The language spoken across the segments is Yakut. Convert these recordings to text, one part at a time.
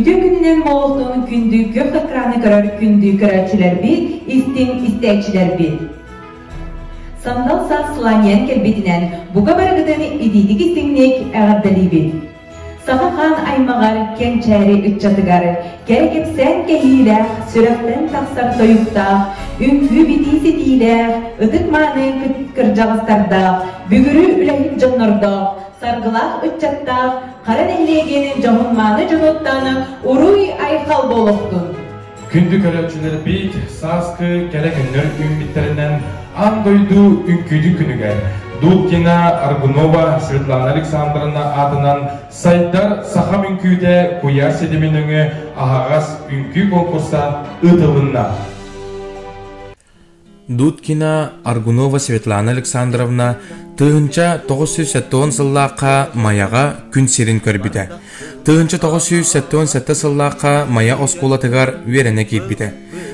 Үтүө күнүнэн буолуохтун күндү күөх экраны көрөр күндү көрөөччүлэрбит, истиҥ истээччилэрбит. Сандал саас сылаанньыйан кэлбитинэн бука барыгытын итиитик истиҥник эҕэрдэлиибит. Саха хаан аймаҕар кэнчээри ыччатыгар кэрэ кэпсээн кэһиилээх, сүрэхтэн тахсар тойуктаах, үҥкүү-битии ситиилээх, ытык-мааны кырдьаҕастардаах, бүгүрү үлэһит дьоннордоох, саргылаах ыччаттаах Хара нэһилиэгин дьоһун-мааны дьонуттан уруй-айхал буолуохтун! Күндү көрөөччүлэрбит, сааскы кэрэ күннэр үүммүттэринэн аан дойду үҥкүүтүн күнүгэр Дудкина Аргунова Светлана Александровна аатынан Сайдар сахам үҥкүүтэ куйаар ситимин өҥө аһаҕас үҥкүү конкурса ыытылынна. Дудкина Аргунова Светлана Александровна 1970 сыллаахха Майаҕа күн сирин көрбүтэ. 1977 сыллаахха Майа оскуолатыгар үөрэнэ киирбитэ.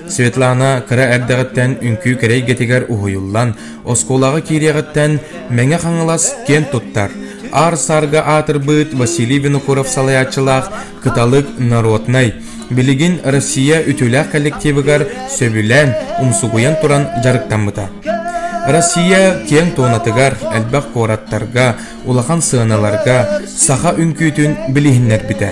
Светлана кыра эрдэҕиттэн үҥкүү кэрэ эйгэтигэр уһуйуллан, оскуолаҕа киириэҕиттэн Мэҥэ Хаҥалас киэн туттар, аар-саарга аатырбыт Василий Винокуров салайааччылаах Кыталык народнай, билигин Россия үтүөлээх коллективыгар сөбүлээн, умсугуйан туран дьарыктаммыта. Россия киэҥ туонатыгар, элбэх куораттарга, улахан сыаналарга саха үҥкүүтүн билиһиннэрбитэ.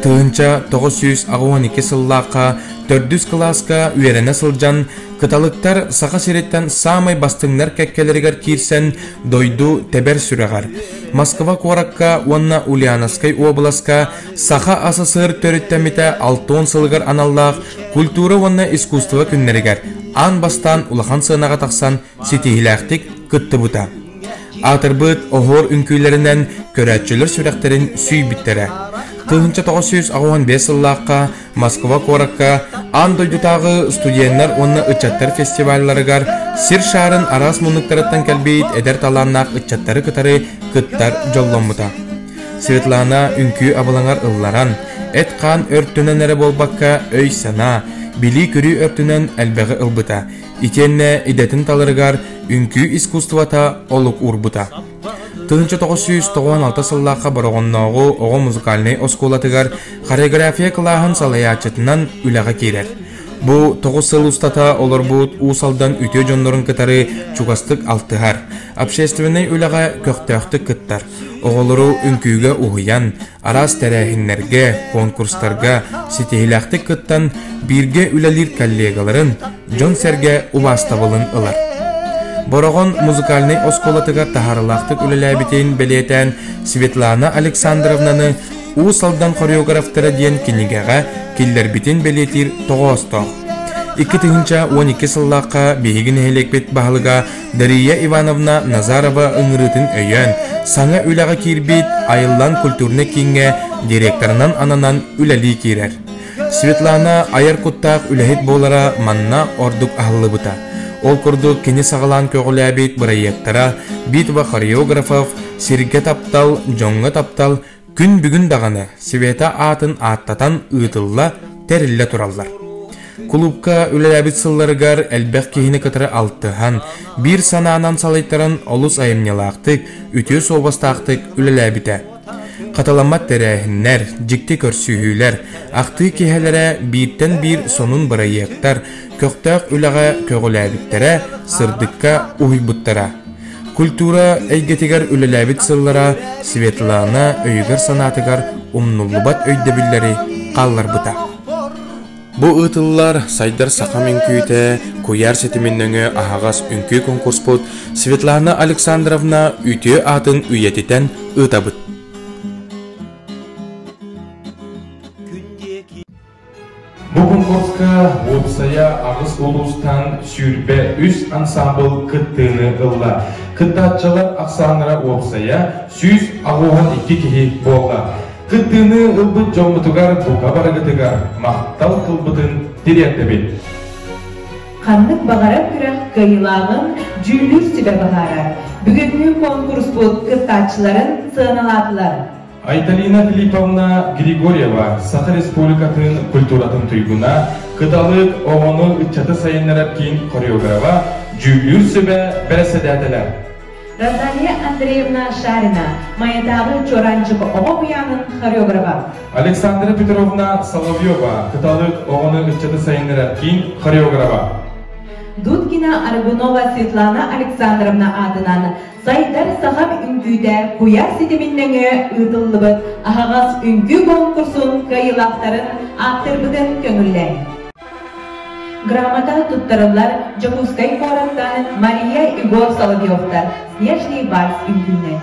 1982 сыллаахха төрдүс кылааска үөрэнэ сылдьан Кыталыктар Саха сириттэн саамай бастыҥнар кэккэлэригэр киирсэн дойду тэбэр сүрэҕэр, Москва куоракка уонна Ульяновскай уобаласка Саха АССР төрүттэммитэ 60 сылыгар аналлаах культура уонна искусство күннэригэр аан бастаан улахан сыанаҕа тахсан ситиһиилээхтик кыттыбыта. Аатырбыт оһуор үҥкүүлэринэн көрөөччүлэр сүрэхтэрин сүүйбүттэрэ. 1985 сыллаахха Москва куоракка аан дойдутааҕы студеннар уонна ыччаттар фестивалларыгар сир шаарын араас муннуктарыттан кэлбит эдэр талааннаах ыччаттары кытары кыттар дьолломмута. Светлана үҥкүү абылаҥар ылларан, эт-хаан өртүнэн эрэ буолбакка өй-санаа, билии-көрүү өртүнэн элбэҕи ылбыта, итиэннэ идэтин таларыгар үҥкүү искусствота олук уурбута. 1996 сыллаахха Бороҕоннооҕу оҕо музыкальнай оскуолатыгар хореография кылааһын салайааччытынан үлэҕэ киирэр. Бу 9 сыл устата олорбут Уус Алдан үтүө дьоннорун кытары чугастык алтыһар, общественнай үлэҕэ көхтөөхтүк кыттар, оҕолору үҥкүүгэ уһуйан, араас тэрээһиннэргэ, конкурстарга ситиһиилээхтик кыттан бииргэ үлэлиир коллегаларын, дьон-сэргэ убаастабылын ылар. Бороҕон музыкальнай оскуолатыгар таһаарыылаахтык үлэлээбитин бэлиэтээн Светлана Александровнаны Уус Алдан хореографтара диэн кинигэҕэ киллэрбитин бэлиэтиир тоҕоостоох. 2012 сыллаахха биһиги нэһилиэкпит баһылыга Дария Ивановна Назарова ыҥырыытын өйөөн, саҥа үлэҕэ киирбит Айыллан культурнай кииҥҥэ директорынан ананан үлэлии киирэр. Светлана айар куттаах үлэһит буолара манна ордук аһыллыбыта. Ол курдук кини саҕалаан көҕүлээбит бырайыактара «Битва хореографов», «Сиргэ таптал, дьоҥҥо таптал» Күн бүгүн даҕаны Света аатын ааттатан ыытылла, тэриллэ тураллар. Кулуупка үлэлээбит сылларыгар элбэх киһини кытары алтыһан, биир санаанан салайтаран олус айымньылаахтык, үтүө суобастаахтык үлэлээбитэ. Хатыламмат тэрээһиннэр, дьикти көрсүһүүлэр, ахтыы киэһэлэрэ бииртэн биир сонун бырайыактар көхтөөх үлэҕэ көҕүлээбиттэрэ, сырдыкка уһуйбуттара. Культура эйгэтигэр үлэлээбит сыллара Светлана өйүгэр-санаатыгар умнуллубат өйдөбүллэри хаалларбыта. Бу ыытыллар «Сайдар сахам үҥкүүтэ» куйаар ситимин нөҥүө аһаҕас үҥкүү конкурспут Светлана Александровна үтүө аатын үйэтитэн ыытабыт. Бу конкурска уопсайа аҕыс улуустан 23 ансаамбыл кыттыыны ылла. Кыттааччылар ахсааннара уопсайа 182 киһи буолла. Кыттыыны ылбыт дьоммутугар бука барыгытыгар махтал тылбытын тириэрдэбит. Ханнык баҕарар күрэх кыайыылааҕын дьүүллүүр сүбэ быһаарар. Бүгүҥҥү конкурспут кыттааччыларын сыаналаатылар. Айталина Филипповна Григорьева Саха Республикатын культуратын туйгуна, Кыталык оҕону ыччаты сайыннарар киин хореограба, дьүүллүүр сүбэ бэрэссэдээтэлэ. Розалия Андреевна Шарина, Майатааҕы Чуораанчык оҕо уһуйаанын хореограба. Александра Петровна Соловьева, Кыталык оҕону ыччаты сайыннарар киин хореограба. Дудкина Аргунова Светлана Александровна аатынан Сайдар сахам үҥкүүтэ куйаар ситимин нөҥүө ыытыллыбыт аһаҕас үҥкүү конкурсун кыайыылаахтарын ааттырбытын көҥүллээн. Грамота туттарыллар Дьокуускай куораттан Мария Егор Соловьевтар «Снежный вальс» үҥкүүнэн.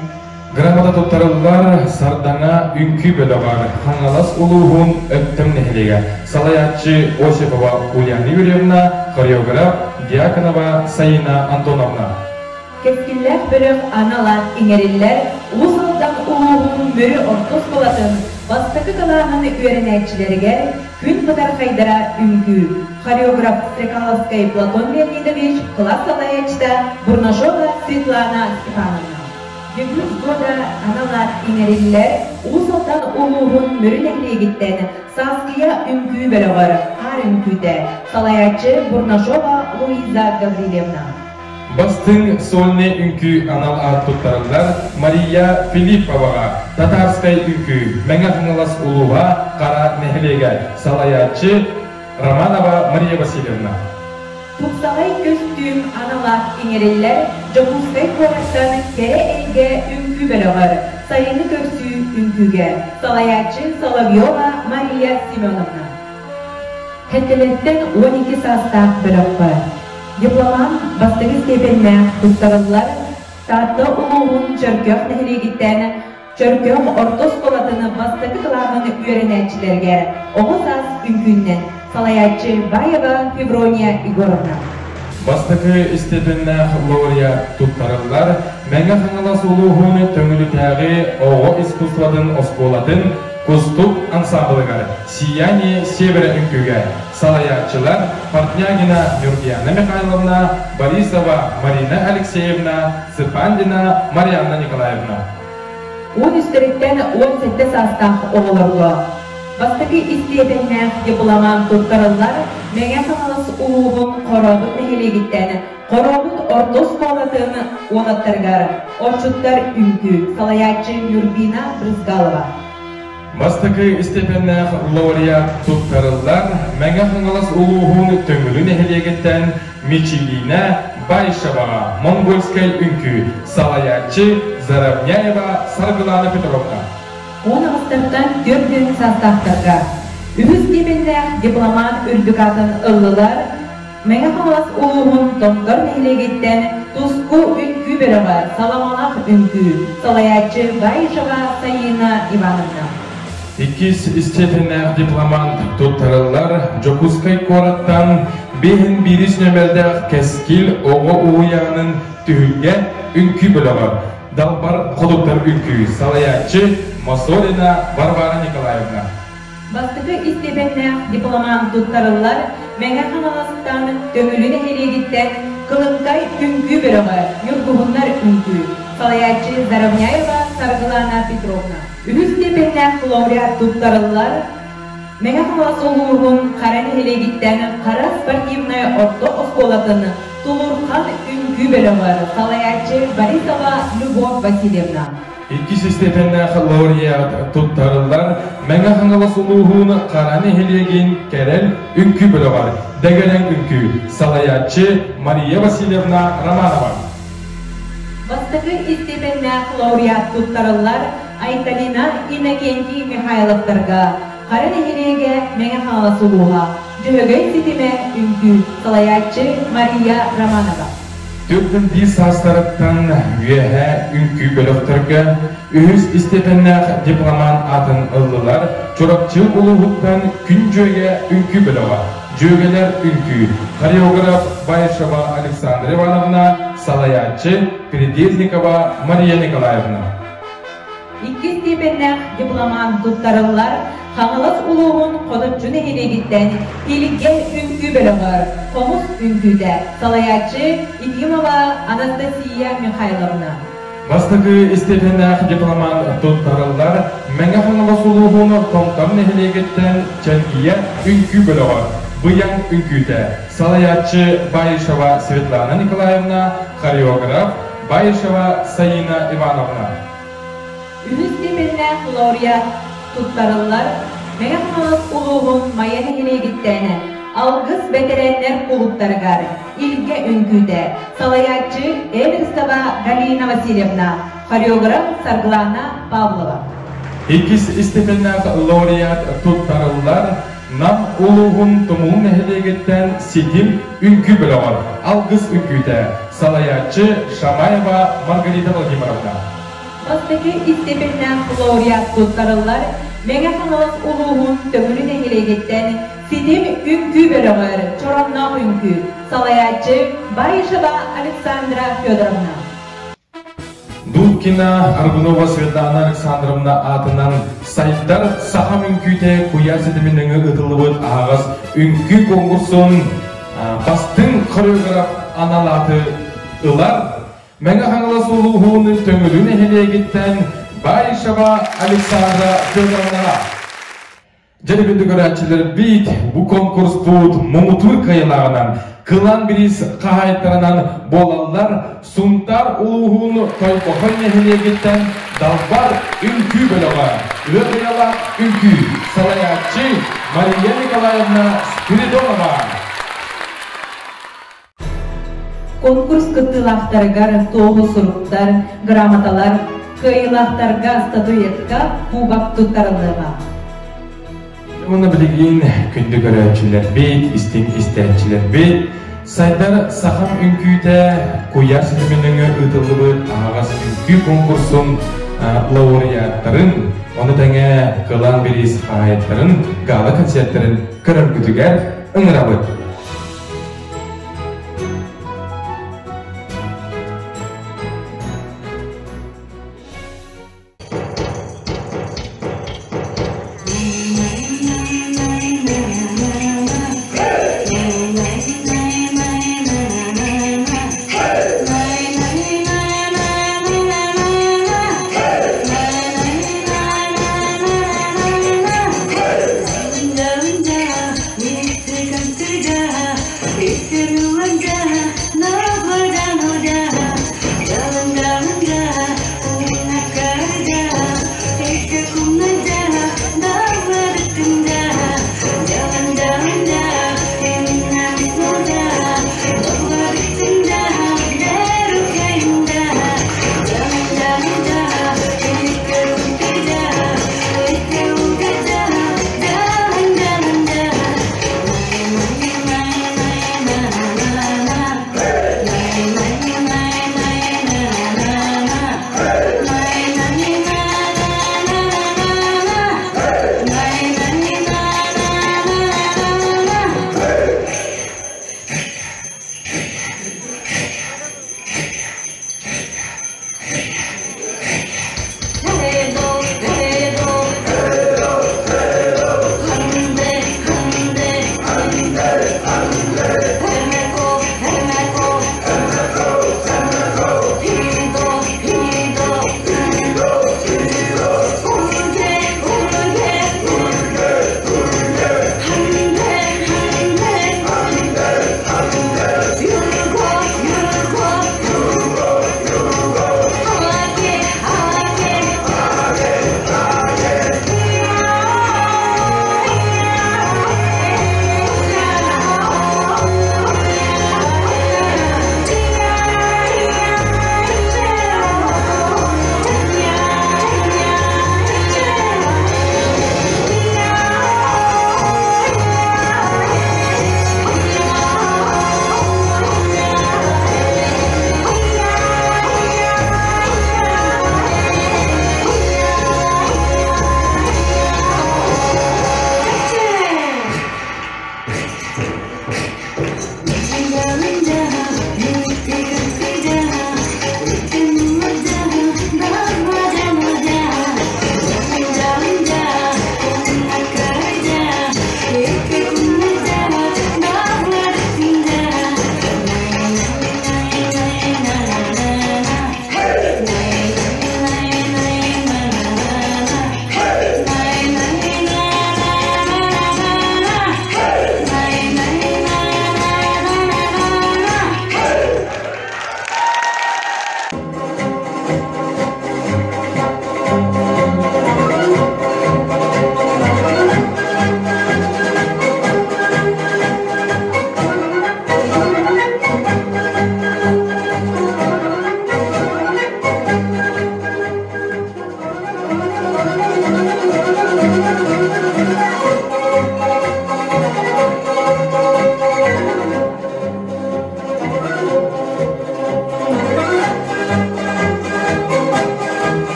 Грамота туттарыллар Сардаҥа үҥкүү бөлөҕөр Хаҥалас улууһун Өктөм нэһилиэгэ салайааччы Осипова Ульяна Юрьевна, хореограф Дьяконова Саина Антоновна. Кэскиллээх бөлөх анал аат иҥэриллэр Уус Алдан улууһун Мүрү орто оскуолатын бастакы кылааһын үөрэнээччилэригэр Күн бытархайдара үҥкүү, хореограф Стрекаловскай Платон Леонидович, кылаас салайааччыта Бурнашова Светлана Степановна. Дебют года анал аат иҥэриллэр Уус Алдан улууһун Мүрү нэһилиэгиттэн Сааскыйа үҥкүү бөлөҕөр Хаар үҥкүүтэ, салайааччы Бурнашова Луиза Гаврильевна. Бастыҥ сольнай үҥкүү анал аат туттарыллар Мария Филипповаҕа Татарскай үҥкүү Мэҥэ Хаҥалас улууһа Хара нэһилиэгэ салайааччы Романова Мария Васильевна. Тупсаҕай көстүүм анал аат иҥэриллэр Дьокуускай куораттан Кэрэ эйгэ үҥкүү бөлөҕөр Сайыны көрсүү үҥкүүгэ салайааччы Соловьева Мария Семеновна. Сэттэлэттэн 12 саастаах бөлөххө дипломант бастакы степеннээх туттарыллар Таатта улууһун Чөркөөх нэһилиэгиттэн Чөркөөх орто оскуолатын бастакы кылааһын үөрэнээччилэригэр оҕо саас үҥкүүннэн салайааччы Баева Феврония Егоровна. Бастакы степеннээх лауреат туттарыллар Мэҥэ Хаҥалас улууһун Төҥүлүтээҕи оҕо искусствотын оскуолатын Кустук ансаамбылыгар «Сияние Севера» үҥкүүгэ салайааччылар Портнягина Нюргияна Михайловна, Борисова Марина Алексеевна, Цыпандина Марианна Николаевна. 13-тэриттэн 17 саастаах оҕолорго бастакы истиэпэннээх дипломант туттарыллар Мэҥэ Хаҥалас улууһун Хорообут нэһилиэгиттэн Хорообут орто оскуолатын уолаттарыгар Отчуттар үҥкүү салайааччы Нюрбина Брызгалова. Бастакы истиэпэннээх лауреат туттарыллар Мэҥэ Хаҥалас улууһун Төҥүлү нэһилиэгиттэн Мичилиинэ Байшеваҕа монгольскай үҥкүү салайааччы Заровняева Саргылана Петровна. 10 аҕыстартан 4 саастаахтарга үһүс степеннээх дипломат үрдүк аатын ыллылар Мэҥэ Хаҥалас улууһун Томтор нэһилиэгиттэн Туску үҥкүү бөлөҕө Саламалаах үҥкүү салайааччы Баишева Саина Ивановна. Иккис степеннээх дипломант туттарыллар Дьокуускай куораттан биэһин биирис нүөмэрдээх Кэскил оҕо уһуйаанын түһүлгэ үҥкүү бөлөҕө Далбар Хотуттар үҥкүү салайааччы Мосолина Варвара Николаевна. Бастакы истиэпэннээх дипломант туттарыллар Мэҥэ Хаҥаластан Төҥүлү нэһилиэгиттэн Кылыҥкай үҥкүү бөлөҕө Ньургуһуннар үҥкүү салайааччы Заровняева Саргылана Петровна. Үһүс степеннээх лауреат туттарыллар Мэҥэ Хаҥалас улууһун Хара нэһилиэгиттэн Хара спортивнай орто оскуолатын Тулурхан үҥкүү бөлөҕөр салайааччы Борисова Любовь Васильевна. Иккис степеннээх лауреат туттарыллар Мэҥэ Хаҥалас улууһун Хара нэһилиэгин Кэрэл үҥкүү бөлөҕөр Дэгэрэн үҥкүү салайааччы Мария Васильевна Романова. Бастакы истиэпэннээх лауреат туттарыллар Айталина Иннокентий Михайловтарга Хара нэһилиэгэ Мэҥэ Хаҥалас улууһа Дьөһөгөй ситимэ үҥкүү салайааччы Мария Романова. Түрдүн биир саастарыттан үөһэ үҥкүү бөлөхтөргө үһүс истиэпэннээх дипломант аатын ыллылар Чурапчы улууһуттан Күн Дьүөгэ үҥкүү бөлөҕө, Дьүөгэлэр үҥкүү, хореограф Баишева Александра Ивановна, салайааччы Передельникова Мария Николаевна. Иккис степеннээх дипломант туттарыллар Хаҥалас улууһун Хоточчу нэһилиэгиттэн Илгэ үҥкүү бөлөҕөр Хомус үҥкүүтэ салайааччы Ефимова Анастасия Михайловна. Бастакы истиэпэннээх дипломант туттарыллар Мэҥэ Хаҥалас улууһун Томтор нэһилиэгиттэн Чэлгийэ үҥкүү бөлөҕө, Быйаҥ үҥкүүтэ, салайааччы Баишева Светлана Николаевна, хореограф. Баишева Саина Ивановна. Үһүс степеннээх лауреат туттарыллар Мэҥэ Хаҥалас улууһун Майа нэһилиэгиттэн Алгыс бэтэрээннэр кулууптарыгар Илгэ үҥкүүтэ, салайааччы Эверстова Галина Васильевна, хореограф Саргылана Павлова. Иккис степеннээх лауреат туттарыллар Нам улууһун Тумул нэһилиэгиттэн Ситим үҥкүү бөлөҕөр Алгыс үҥкүүтэ, салайааччы Шамаева Маргарита Владимировна. Бастакы истипэннээх лауреат туттарыллар Мэҥэ Хаҥалас улууһун Төҥүлү нэһилиэгиттэн Ситим үҥкүү бөлөҕөр Чоронноох үҥкүү, салайааччы Баишева Александра Федоровна. Дудкина Аргунова Светлана Александровна аатынан Сайдар сахам үҥкүүтэ куйаар ситимин өҥө ыытыллыбыт аһаҕас үҥкүү конкурсун бастыҥ хореограф анал ааты ылар Мэҥэ Хаҥалас улууһун Төҥүлү нэһилиэгиттэн Баишева Александра Федоровнаҕа. Дьэ күндү көрөөччүлэрбит, бу конкурспут муҥутуур кыайыылааҕынан Кылан бириис хаһаайыттарынан буолаллар Сунтаар улууһун Тойбохой нэһилиэгиттэн Далбар үҥкүү бөлөҕө, Ыатыйалаах үҥкүү салайааччы Мария Николаевна Спиридонова. Конкурс кыттыылаахтарыгар туоһу суруктар, грамоталар, кыайыылаахтарга статуэтка, кубок туттарыллыаҕа. Уонна билигин күндү көрөөччүлэрбит, истиҥ истээччилэрбит, Сайдар сахам үҥкүүтэ куйаар ситимин өҥө ыытыллыбыт аһаҕас үҥкүү конкурсун лауреаттарын, ону тэҥэ Кылаан бириис хаһаайыттарын гала-концерттарын көрөргүтүгэр ыҥырабыт.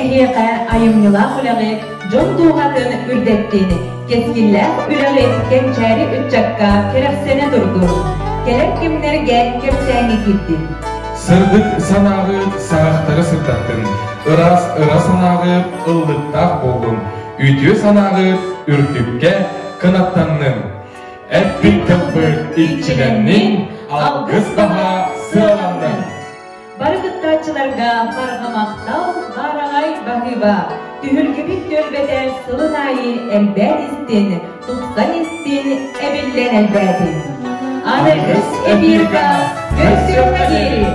эһиэхэ айымньылаах үлэҕит дьон дууһатын үрдэттин, кэскиллээх үлэҕит кэнчээри ыччакка кэрэхсэнэ турдун, кэлэр кэмнэргэ кэпсээҥҥэ киирдин. Сырдык санааҕыт саҕахтары сырдаттын, ыраас ыра санааҕыт ыллыктаах буоллун, үтүө санааҕыт үрдүккэ кынаттаннын. Эппит тылбыт иччилэннин, алгыс баһа сыаланнын. Бары кыттааччыларга барҕа махтал, баараҕай баһыыба! Түһүлгэбит түөлбэтэ сылын аайы элбээн истин, тупсан истин, эбиллэн элбээтин! Аныгыс эфирга көрсүөххэ диэри!